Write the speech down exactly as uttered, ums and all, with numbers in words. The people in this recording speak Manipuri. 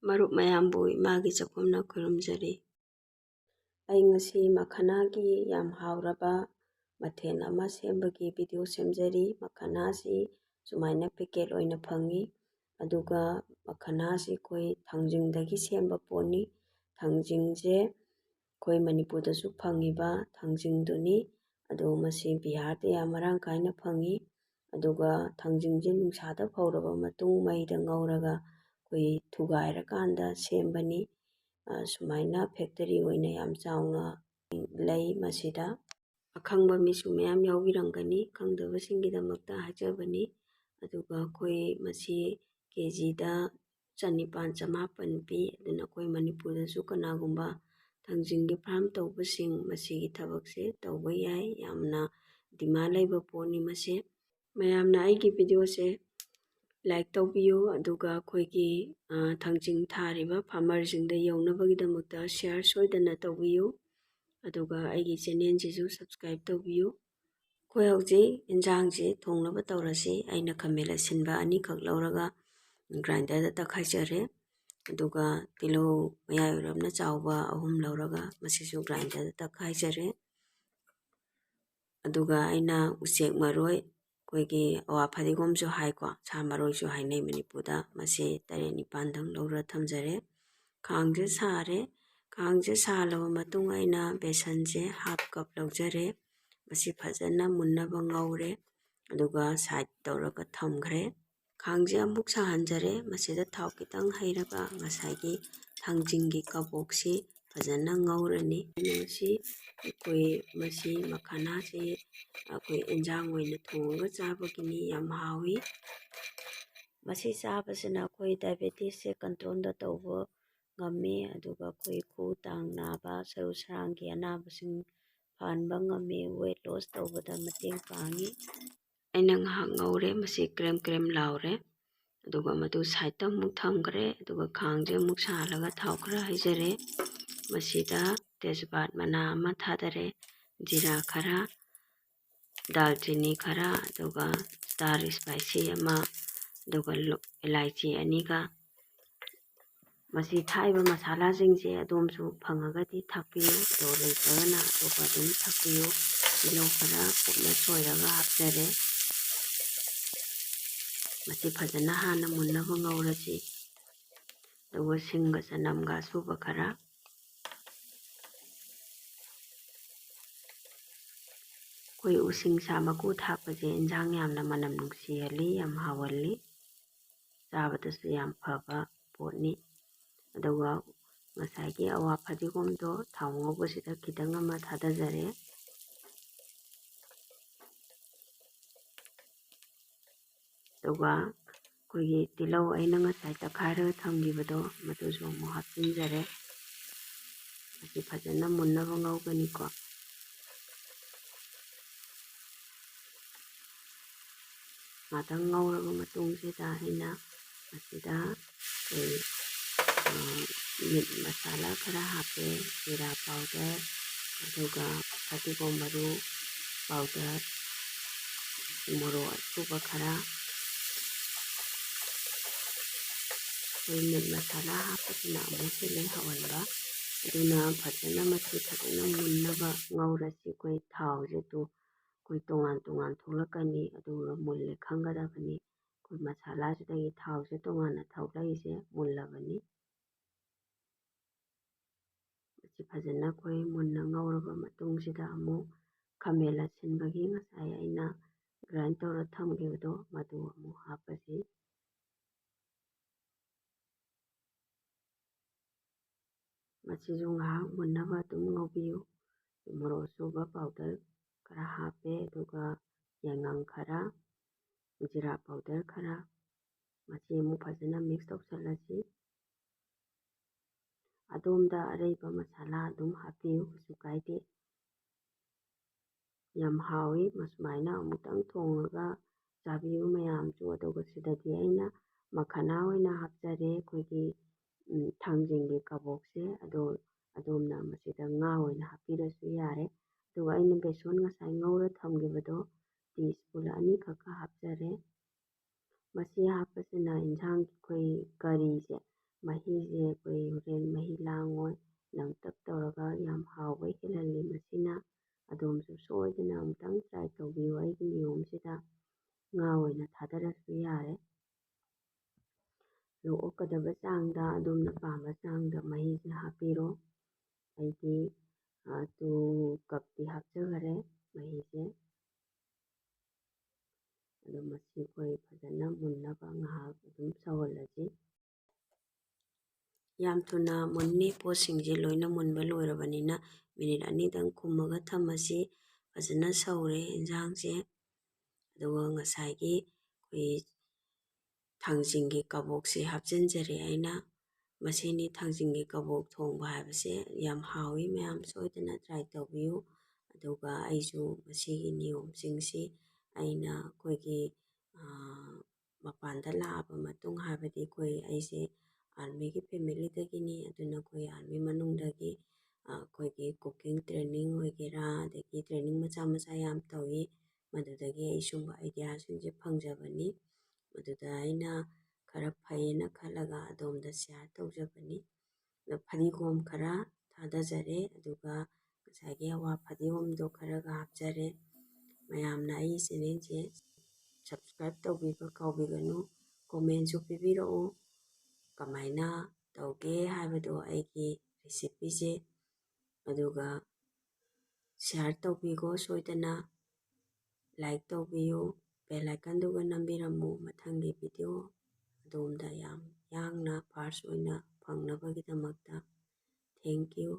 ꯃꯔꯨꯞ ꯃꯌꯥꯝꯕꯨ ꯏꯃꯥꯒꯤ ꯆꯥꯛꯈꯨꯝꯅ ꯈꯨꯔꯨꯝꯖꯔꯤ꯫ ꯑꯩ ꯉꯁꯤ ꯃꯈꯅꯥꯒꯤ ꯌꯥꯝ ꯍꯥꯎꯔꯕ ꯃꯊꯦꯜ ꯑꯃ ꯁꯦꯝꯕꯒꯤ ꯚꯤꯗꯤꯑꯣ ꯁꯦꯝꯖꯔꯤ꯫ ꯃꯈꯅꯥꯁꯤ ꯁꯨꯃꯥꯏꯅ ꯄꯦꯀꯦꯠ ꯑꯣꯏꯅ ꯐꯪꯉꯤ꯫ ꯑꯗꯨꯒ ꯃꯈꯅꯥꯁꯤ ꯑꯩꯈꯣꯏ ꯊꯥꯡꯖꯤꯡꯗꯒꯤ ꯁꯦꯝꯕ ꯄꯣꯠꯅꯤ꯫ ꯊꯥꯡꯖꯤꯡꯁꯦ ꯑꯩꯈꯣꯏ ꯃꯅꯤꯄꯨꯔꯗꯁꯨ ꯐꯪꯉꯤꯕ ꯊꯥꯡꯖꯤꯡꯗꯨꯅꯤ꯫ ꯑꯗꯣ ꯃꯁꯤ ꯕꯤꯍꯥꯔꯗ ꯌꯥꯝ ꯃꯔꯥꯡ ꯀꯥꯏꯅ ꯐꯪꯉꯤ꯫ ꯑꯗꯨꯒ ꯊꯥꯡꯖꯤꯡꯁꯦ ꯅꯨꯡꯁꯥꯗ ꯐꯧꯔꯕ ꯃꯇꯨꯡ ꯃꯩꯗ ꯉꯧꯔꯒ ꯑꯩꯈꯣꯏ ꯊꯨꯒꯥꯏꯔꯀꯥꯟꯗ ꯁꯦꯝꯕꯅꯤ꯫ ꯑ, ꯁꯨꯃꯥꯏꯅ ꯐꯦꯛꯇꯔꯤ ꯑꯣꯏꯅ ꯌꯥꯝ ꯆꯥꯎꯅ ꯂꯩ ꯃꯁꯤꯗ꯫ ꯑꯈꯪꯕ ꯃꯤꯁꯨ ꯃꯌꯥꯝ ꯌꯥꯎꯕꯤꯔꯝꯒꯅꯤ, ꯈꯪꯗꯕꯁꯤꯡꯒꯤꯗꯃꯛꯇ ꯍꯥꯏꯖꯕꯅꯤ꯫ ꯑꯗꯨꯒ ꯑꯩꯈꯣꯏ ꯃꯁꯤ ꯀꯦ ꯖꯤꯗ ꯆꯅꯤꯄꯥꯟ ꯆꯃꯥꯄꯟ ꯄꯤ꯫ ꯑꯗꯨꯅ ꯑꯩꯈꯣꯏ ꯃꯅꯤꯄꯨꯔꯗꯁꯨ ꯀꯅꯥꯒꯨꯝꯕ ꯊꯥꯡꯖꯤꯡꯒꯤ ꯐꯥꯔꯝ ꯇꯧꯕꯁꯤꯡ ꯃꯁꯤꯒꯤ ꯊꯕꯛꯁꯦ ꯇꯧꯕ ꯌꯥꯏ꯫ ꯌꯥꯝꯅ ꯗꯤꯃꯥꯟ ꯂꯩꯕ ꯄꯣꯠꯅꯤ ꯃꯁꯦ꯫ ꯃꯌꯥꯝꯅ ꯑꯩꯒꯤ ꯚꯤꯗꯤꯑꯣꯁꯦ ꯂꯥꯏꯛ ꯇꯧꯕꯤꯌꯨ, ꯑꯗꯨꯒ ꯑꯩꯈꯣꯏꯒꯤ, ꯑ, ꯊꯥꯡꯖꯤꯡ ꯊꯥꯔꯤꯕ ꯐꯥꯔꯃꯔꯁꯤꯡꯗ ꯌꯧꯅꯕꯒꯤꯗꯃꯛꯇ ꯁꯤꯌꯥꯔ ꯁꯣꯏꯗꯅ ꯇꯧꯕꯤꯌꯨ, ꯑꯗꯨꯒ ꯑꯩꯒꯤ ꯆꯦꯅꯦꯜꯁꯤꯁꯨ ꯁꯕꯁꯀ꯭ꯔꯥꯏꯕ ꯇꯧꯕꯤꯌꯨ꯫ ꯑꯩꯈꯣꯏ ꯍꯧꯖꯤꯛ ꯏꯟꯖꯥꯡꯁꯤ ꯊꯣꯡꯅꯕ ꯇꯧꯔꯁꯤ꯫ ꯑꯩꯅ ꯈꯥꯃꯦꯟ ꯑꯁꯤꯟꯕ ꯑꯅꯤꯈꯛ ꯂꯧꯔꯒ ꯒ꯭ꯔꯥꯏꯟꯗꯔꯗ ꯇꯛꯈꯥꯏꯖꯔꯦ, ꯑꯗꯨꯒ ꯇꯤꯜꯍꯧ ꯃꯌꯥꯏ ꯑꯣꯏꯔꯞꯅ ꯆꯥꯎꯕ ꯑꯍꯨꯝ ꯂꯧꯔꯒ ꯃꯁꯤꯁꯨ ꯒ꯭ꯔꯥꯏꯟꯗꯔꯗ ꯇꯛꯈꯥꯏꯖꯔꯦ꯫ ꯑꯗꯨꯒ ꯑꯩꯅ ꯎꯆꯦꯛ ꯃꯔꯣꯏ, ꯑꯩꯈꯣꯏꯒꯤ ꯑꯋꯥ ꯐꯗꯤꯒꯣꯝꯁꯨ ꯍꯥꯏꯀꯣ, ꯁꯥ ꯃꯔꯣꯏꯁꯨ ꯍꯥꯏꯅꯩ ꯃꯅꯤꯄꯨꯔꯗ, ꯃꯁꯤ ꯇꯔꯦꯠ ꯅꯤꯄꯥꯜꯗꯪ ꯂꯧꯔ ꯊꯝꯖꯔꯦ꯫ ꯈꯥꯡꯁꯦ ꯁꯥꯔꯦ꯫ ꯈꯥꯡꯁꯦ ꯁꯥꯍꯜꯂꯕ ꯃꯇꯨꯡ ꯑꯩꯅ ꯕꯦꯁꯟꯁꯦ ꯍꯥꯐ ꯀꯞ ꯂꯧꯖꯔꯦ꯫ ꯃꯁꯤ ꯐꯖꯅ ꯃꯨꯟꯅꯕ ꯉꯧꯔꯦ, ꯑꯗꯨꯒ ꯁꯥꯏꯠ ꯇꯧꯔꯒ ꯊꯝꯈ꯭ꯔꯦ꯫ ꯈꯥꯡꯁꯦ ꯑꯃꯨꯛ ꯁꯥꯍꯟꯖꯔꯦ꯫ ꯃꯁꯤꯗ ꯊꯥꯎ ꯈꯤꯇꯪ ꯍꯩꯔꯒ ꯉꯁꯥꯏꯒꯤ ꯊꯥꯡꯖꯤꯡꯒꯤ ꯀꯕꯣꯛꯁꯤ ꯐꯖꯅ ꯉꯧꯔꯅꯤ꯫ ꯃꯁꯤ ꯑꯩꯈꯣꯏ, ꯃꯁꯤ ꯃꯈꯅꯥꯁꯤ ꯑꯩꯈꯣꯏ ꯏꯟꯖꯥꯡ ꯑꯣꯏꯅ ꯊꯣꯡꯉꯒ ꯆꯥꯕꯒꯤꯅꯤ, ꯌꯥꯝ ꯍꯥꯎꯏ꯫ ꯃꯁꯤ ꯆꯥꯕꯁꯤꯅ ꯑꯩꯈꯣꯏ ꯗꯥꯏꯕꯦꯇꯤꯁꯁꯦ ꯀꯟꯇ꯭ꯔꯣꯜꯗ ꯇꯧꯕ ꯉꯝꯃꯤ, ꯑꯗꯨꯒ ꯑꯩꯈꯣꯏ ꯈꯨ ꯇꯥꯡ ꯅꯥꯕ, ꯁꯔꯨ ꯁꯔꯥꯡꯒꯤ ꯑꯅꯥꯕꯁꯤꯡ ꯐꯍꯟꯕ ꯉꯝꯃꯤ, ꯋꯦꯠ ꯂꯣꯁ ꯇꯧꯕꯗ ꯃꯇꯦꯡ ꯄꯥꯡꯉꯤ꯫ ꯑꯩꯅ ꯉꯥꯏꯍꯥꯛ ꯉꯧꯔꯦ, ꯃꯁꯤ ꯀ꯭ꯔꯦꯝ ꯀ꯭ꯔꯦꯝ ꯂꯥꯎꯔꯦ꯫ ꯑꯗꯨꯒ ꯃꯗꯨ ꯁꯥꯏꯠꯇ ꯑꯃꯨꯛ ꯊꯝꯈ꯭ꯔꯦ꯫ ꯑꯗꯨꯒ ꯈꯥꯡꯁꯦ ꯑꯃꯨꯛ ꯁꯥꯍꯜꯂꯒ ꯊꯥꯎ ꯈꯔ ꯍꯩꯖꯔꯦ꯫ ꯃꯁꯤꯗ ꯇꯦꯖꯄꯥꯠ ꯃꯅꯥ ꯑꯃ ꯊꯥꯗꯔꯦ, ꯖꯤꯔꯥ ꯈꯔ, ꯗꯥꯜꯆꯤꯅꯤ ꯈꯔ, ꯑꯗꯨꯒ ꯁ꯭ꯇꯥꯔ ꯏꯁꯄꯥꯏꯁꯤ ꯑꯃ, ꯑꯗꯨꯒ ꯂꯣ-, ꯏꯂꯥꯏꯆꯤ ꯑꯅꯤꯒ, ꯃꯁꯤ ꯊꯥꯛꯏꯕ ꯃꯁꯥꯂꯥꯁꯤꯡꯁꯦ ꯑꯗꯣꯝꯁꯨ ꯐꯪꯉꯒꯗꯤ ꯊꯥꯛꯄꯤꯌꯨ, ꯑꯗꯣ ꯂꯩꯇ꯭ꯔꯒꯅ ꯑꯇꯣꯞꯄ ꯑꯗꯨꯝ ꯊꯥꯛꯄꯤꯌꯨ꯫ ꯇꯤꯜꯍꯧ ꯈꯔ ꯀꯨꯞꯅ ꯁꯣꯏꯔꯒ ꯍꯥꯞꯆꯔꯦ꯫ ꯃꯁꯤ ꯐꯖꯅ ꯍꯥꯟꯅ ꯃꯨꯟꯅꯕ ꯉꯧꯔꯁꯤ꯫ ꯑꯗꯨꯒ ꯁꯤꯡꯒ ꯆꯅꯝꯒ ꯑꯁꯨꯕ ꯈꯔ꯫ ꯑꯩꯈꯣꯏ ꯎꯁꯤꯡꯁꯥ ꯃꯀꯨ ꯊꯥꯛꯄꯁꯦ ꯏꯟꯁꯥꯡ ꯌꯥꯝꯅ ꯃꯅꯝ ꯅꯨꯡꯁꯤꯍꯜꯂꯤ, ꯌꯥꯝ ꯍꯥꯎꯍꯜꯂꯤ, ꯆꯥꯕꯗꯁꯨ ꯌꯥꯝ ꯐꯕ ꯄꯣꯠꯅꯤ꯫ ꯑꯗꯨꯒ ꯉꯁꯥꯏꯒꯤ ꯑꯋꯥ ꯐꯗꯤꯒꯣꯝꯗꯣ ꯊꯥꯎ ꯉꯧꯕꯁꯤꯗ ꯈꯤꯇꯪ ꯑꯃ ꯊꯥꯗꯖꯔꯦ꯫ ꯑꯗꯨꯒ ꯑꯩꯈꯣꯏꯒꯤ ꯇꯤꯜꯍꯧ ꯑꯩꯅ ꯉꯁꯥꯏ ꯇꯛꯈꯥꯏꯔꯒ ꯊꯝꯈꯤꯕꯗꯣ, ꯃꯗꯨꯁꯨ ꯑꯃꯨꯛ ꯍꯥꯞꯆꯤꯟꯖꯔꯦ꯫ ꯃꯁꯤ ꯐꯖꯅ ꯃꯨꯟꯅꯕ ꯉꯧꯒꯅꯤꯀꯣ꯫ ꯉꯥꯛꯇꯪ ꯉꯧꯔꯕ ꯃꯇꯨꯡꯁꯤꯗ ꯑꯩꯅ ꯃꯁꯤꯗ ꯑꯩꯈꯣꯏ, ꯑ, ꯃꯤꯠ ꯃꯁꯥꯂꯥ ꯈꯔ ꯍꯥꯞꯄꯦ, ꯖꯤꯔꯥ ꯄꯥꯎꯗꯔ, ꯑꯗꯨꯒ ꯐꯗꯤꯒꯣꯝ ꯃꯔꯨ ꯄꯥꯎꯗꯔ, ꯃꯣꯔꯣꯛ ꯑꯁꯨꯕ ꯈꯔ꯫ ꯑꯩꯈꯣꯏ ꯃꯤꯠ ꯃꯁꯥꯂꯥ ꯍꯥꯞꯄꯁꯤꯅ ꯑꯃꯨꯛ ꯍꯦꯟꯅ ꯍꯥꯎꯍꯟꯕ꯫ ꯑꯗꯨꯅ ꯐꯖꯅ ꯃꯁꯤ ꯐꯖꯅ ꯃꯨꯟꯅꯕ ꯉꯧꯔꯁꯤ꯫ ꯑꯩꯈꯣꯏ ꯊꯥꯎꯁꯦ ꯇꯨ ꯑꯩꯈꯣꯏ ꯇꯣꯉꯥꯟ ꯇꯣꯉꯥꯟ ꯊꯣꯛꯂꯛꯀꯅꯤ, ꯑꯗꯨꯒ ꯃꯨꯜꯂꯦ ꯈꯪꯒꯗꯕꯅꯤ꯫ ꯑꯩꯈꯣꯏ ꯃꯁꯥꯂꯥꯁꯤꯗꯒꯤ ꯊꯥꯎꯁꯦ ꯇꯣꯉꯥꯟꯅ ꯊꯣꯛꯂꯛꯏꯁꯦ ꯃꯨꯜꯂꯕꯅꯤ꯫ ꯃꯁꯤ ꯐꯖꯅ ꯑꯩꯈꯣꯏ ꯃꯨꯟꯅ ꯉꯧꯔꯕ ꯃꯇꯨꯡꯁꯤꯗ ꯑꯃꯨꯛ ꯈꯥꯃꯦꯟ ꯑꯁꯤꯟꯕꯒꯤ ꯉꯁꯥꯏ ꯑꯩꯅ grind ꯇꯧꯔ ꯊꯝꯈꯤꯕꯗꯣ, ꯃꯗꯨ ꯑꯃꯨꯛ ꯍꯥꯞꯄꯁꯤ꯫ ꯃꯁꯤꯁꯨ ꯉꯥꯏꯍꯥꯛ ꯃꯨꯟꯅꯕ ꯑꯗꯨꯝ ꯉꯧꯕꯤꯌꯨ꯫ ꯃꯣꯔꯣꯛ ꯑꯁꯨꯕ powder ꯈꯔ ꯍꯥꯞꯄꯦ, ꯑꯗꯨꯒ ꯌꯥꯏꯉꯪ ꯈꯔ, ꯖꯤꯔꯥ powder ꯈꯔ, ꯃꯁꯤ ꯑꯃꯨꯛ ꯐꯖꯅ mix ꯇꯧꯁꯜꯂꯁꯤ꯫ ꯑꯗꯣꯝꯗ ꯑꯔꯩꯕ ꯃꯁꯥꯂꯥ ꯑꯗꯨꯝ ꯍꯥꯞꯄꯤꯌꯨ, ꯀꯩꯁꯨ ꯀꯥꯏꯗꯦ꯫ ꯌꯥꯝ ꯍꯥꯎꯏ, ꯃꯁꯨꯃꯥꯏꯅ ꯑꯃꯨꯛꯇꯪ ꯊꯣꯡꯉꯒ ꯆꯥꯕꯤꯌꯨ ꯃꯌꯥꯝꯁꯨ꯫ ꯑꯗꯨꯒ ꯁꯤꯗꯗꯤ ꯑꯩꯅ ꯃꯈꯅꯥ ꯑꯣꯏꯅ ꯍꯥꯞꯆꯔꯦ, ꯑꯩꯈꯣꯏꯒꯤ, ꯎꯝ, ꯊꯥꯡꯖꯤꯡꯒꯤ ꯀꯕꯣꯛꯁꯦ꯫ ꯑꯗꯣ ꯑꯗꯣꯝꯅ ꯃꯁꯤꯗ ꯉꯥ ꯑꯣꯏꯅ ꯍꯥꯞꯄꯤꯔꯁꯨ ꯌꯥꯔꯦ꯫ ꯑꯗꯨꯒ ꯑꯩꯅ ꯕꯦꯁꯣꯟ ꯉꯁꯥꯏ ꯉꯧꯔ ꯊꯝꯈꯤꯕꯗꯣ tea spoon ꯑꯅꯤꯈꯛꯀ ꯍꯥꯞꯆꯔꯦ꯫ ꯃꯁꯤ ꯍꯥꯞꯄꯁꯤꯅ ꯏꯟꯁꯥꯡ ꯑꯩꯈꯣꯏ curryꯁꯦ ꯃꯍꯤꯁꯦ ꯑꯩꯈꯣꯏ ꯍꯣꯔꯦꯟ ꯃꯍꯤ ꯂꯥꯡꯉꯣꯏ, ꯂꯪꯇꯛ ꯇꯧꯔꯒ ꯌꯥꯝ ꯍꯥꯎꯕ ꯍꯦꯜꯍꯜꯂꯤ꯫ ꯃꯁꯤꯅ ꯑꯗꯣꯝꯁꯨ ꯁꯣꯏꯗꯅ ꯑꯃꯨꯛꯇꯪ try ꯇꯧꯕꯤꯌꯨ ꯑꯩꯒꯤ ꯅꯤꯌꯣꯝꯁꯤꯗ꯫ ꯉꯥ ꯑꯣꯏꯅ ꯊꯥꯗꯔꯁꯨ ꯌꯥꯔꯦ꯫ ꯂꯣꯛ ꯑꯣꯛꯀꯗꯕ ꯆꯥꯡꯗ ꯑꯗꯣꯝꯅ ꯄꯥꯝꯕ ꯆꯥꯡꯗ ꯃꯍꯤꯁꯦ ꯍꯥꯞꯄꯤꯔꯣ꯫ ꯑꯩꯗꯤ two cupꯇꯤ ꯍꯥꯞꯆꯈꯔꯦ ꯃꯍꯤꯁꯦ꯫ ꯑꯗꯣ ꯃꯁꯤ ꯑꯩꯈꯣꯏ ꯐꯖꯅ ꯃꯨꯟꯅꯕ ꯉꯥꯏꯍꯥꯛ ꯑꯗꯨꯝ ꯁꯧꯍꯜꯂꯁꯤ꯫ ꯌꯥꯝ ꯊꯨꯅ ꯃꯨꯟꯅꯤ꯫ ꯄꯣꯠꯁꯤꯡꯁꯦ ꯂꯣꯏꯅ ꯃꯨꯟꯕ ꯂꯣꯏꯔꯕꯅꯤꯅ minute ꯑꯅꯤꯗꯪ ꯈꯨꯝꯃꯒ ꯊꯝꯃꯁꯤ꯫ ꯐꯖꯅ ꯁꯧꯔꯦ ꯏꯟꯁꯥꯡꯁꯦ꯫ ꯑꯗꯨꯒ ꯉꯁꯥꯏꯒꯤ ꯑꯩꯈꯣꯏ ꯊꯥꯡꯖꯤꯡꯒꯤ ꯀꯕꯣꯛꯁꯦ ꯍꯥꯞꯆꯤꯟꯖꯔꯦ ꯑꯩꯅ꯫ ꯃꯁꯤꯅꯤ ꯊꯥꯡꯖꯤꯡꯒꯤ ꯀꯕꯣꯛ ꯊꯣꯡꯕ ꯍꯥꯏꯕꯁꯦ꯫ ꯌꯥꯝ ꯍꯥꯎꯏ, ꯃꯌꯥꯝ ꯁꯣꯏꯗꯅ try ꯇꯧꯕꯤꯌꯨ꯫ ꯑꯗꯨꯒ ꯑꯩꯁꯨ ꯃꯁꯤꯒꯤ ꯅꯤꯌꯣꯝꯁꯤꯡꯁꯤ ꯑꯩꯅ ꯑꯩꯈꯣꯏꯒꯤ, ꯑꯥ, ꯃꯄꯥꯟꯗ ꯂꯥꯛꯑꯕ ꯃꯇꯨꯡ, ꯍꯥꯏꯕꯗꯤ ꯑꯩꯈꯣꯏ, ꯑꯩꯁꯦ armyꯒꯤ familyꯗꯒꯤꯅꯤ꯫ ꯑꯗꯨꯅ ꯑꯩꯈꯣꯏ army ꯃꯅꯨꯡꯗꯒꯤ, ꯑꯥ, ꯑꯩꯈꯣꯏꯒꯤ cooking training ꯑꯣꯏꯒꯦꯔꯥ, ꯑꯗꯒꯤ training ꯃꯆꯥ ꯃꯆꯥ ꯌꯥꯝ ꯇꯧꯏ꯫ ꯃꯗꯨꯗꯒꯤ ꯑꯩ ꯁꯨꯝꯕ ideaꯁꯤꯡꯁꯦ ꯐꯪꯖꯕꯅꯤ꯫ ꯃꯗꯨꯗ ꯑꯩꯅ ꯈꯔ ꯐꯩꯌꯦꯅ ꯈꯜꯂꯒ ꯑꯗꯣꯝꯗ share ꯇꯧꯖꯕꯅꯤ꯫ ꯑꯗꯣ ꯐꯗꯤꯒꯣꯝ ꯈꯔ ꯊꯥꯗꯖꯔꯦ, ꯑꯗꯨꯒ ꯉꯁꯥꯏꯒꯤ ꯑꯋꯥ ꯐꯗꯤꯒꯣꯝꯗꯣ ꯈꯔꯒ ꯍꯥꯞꯆꯔꯦ꯫ ꯃꯌꯥꯝꯅ ꯑꯩꯒꯤ channelꯁꯦ subscribe ꯇꯧꯕꯤꯕ ꯀꯥꯎꯕꯤꯒꯅꯨ꯫ Commentꯁꯨ ꯄꯤꯕꯤꯔꯛꯎ, ꯀꯃꯥꯏꯅ ꯇꯧꯒꯦ ꯍꯥꯏꯕꯗꯣ ꯑꯩꯒꯤ recipeꯁꯦ꯫ ꯑꯗꯨꯒ share ꯇꯧꯕꯤꯈꯣ ꯁꯣꯏꯗꯅ, like ꯇꯧꯕꯤꯌꯨ, bell iconꯗꯨꯒ ꯅꯝꯕꯤꯔꯝꯃꯨ꯫ ꯃꯊꯪꯒꯤ video ꯑꯗꯣꯝꯗ ꯌꯥꯝ ꯌꯥꯡꯅ first ꯑꯣꯏꯅ ꯐꯪꯅꯕꯒꯤꯗꯃꯛꯇ꯫ Thank you꯫